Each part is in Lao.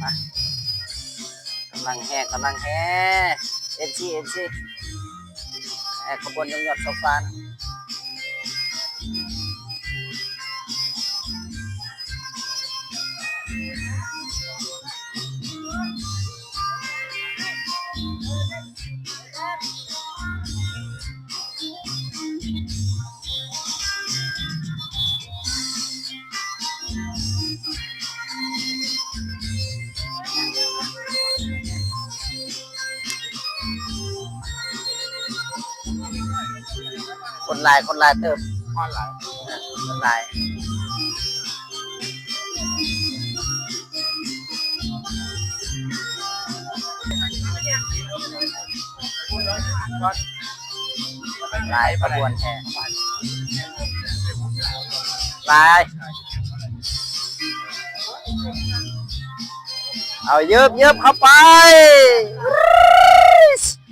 ມາ ກຳລັງແຫ່ ກຳລັງແຫ່ ເອັຟຊີ ເອັຟຊີ ແຫ່ຂະບວນຍົກຍອດໂຊຟານະ. ຄົນຫຼາຍ ຄົນຫຼາຍເຕີບ ຄົນຫຼາຍ ຄົນຫຼາຍ. ຫຼາຍຂະບວນແທ້ ຫຼາຍ ເອົາ ເຢິບໆ ເຂົ້າໄປ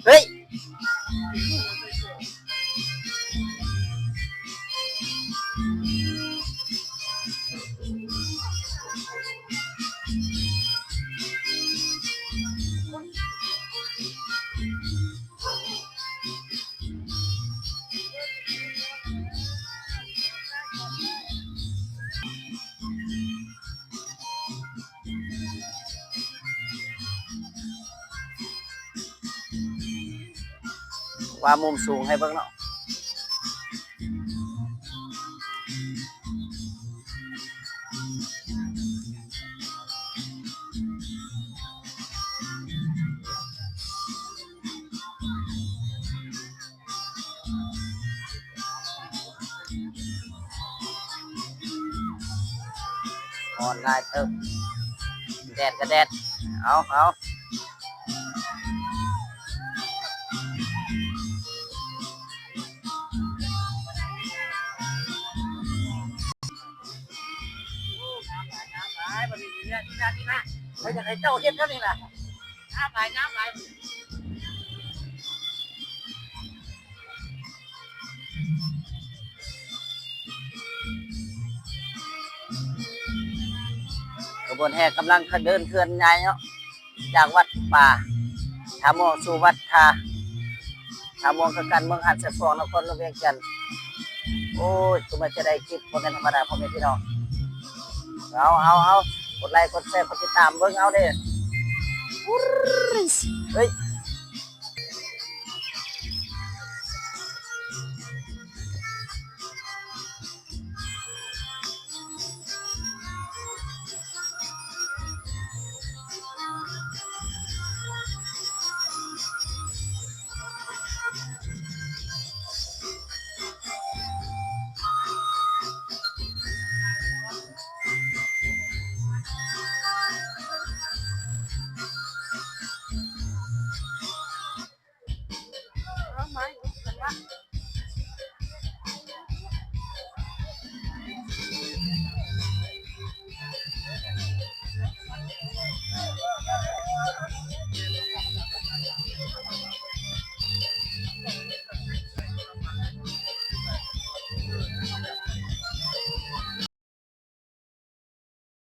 ເຮີ້ຍ. ວ່າມຸມສູງໃຫ້ເບິ່ງເນາະ. ຮ້ອນຫຼາຍເຕີບ ແດດກະແດດ ເອົາ ເອົາ. ຂະບວນແຫ່ກຳລັງເດີນເຄື່ອນຍ້າຍເນາະ ຈາກວັດປ່າທ່າມ່ວງສູ່ວັດທ່າ ທ່າມ່ວງຄືກັນ ເມືອງຫາດຊາຍຟອງ ນະຄອນຫຼວງວຽງຈັນ. ໂອ້ຍ ຄືມັນຈະໄດ້ຄລິບ ບໍ່ແມ່ນທຳມະດາ ພໍ່ແມ່ພີ່ນ້ອງ. ເອົາ ເອົາ ເອົາ ກົດໄລ ກົດແຊ ກົດຕິດຕາມເບິ່ງເອົາເດ້. ເຮີ້ຍ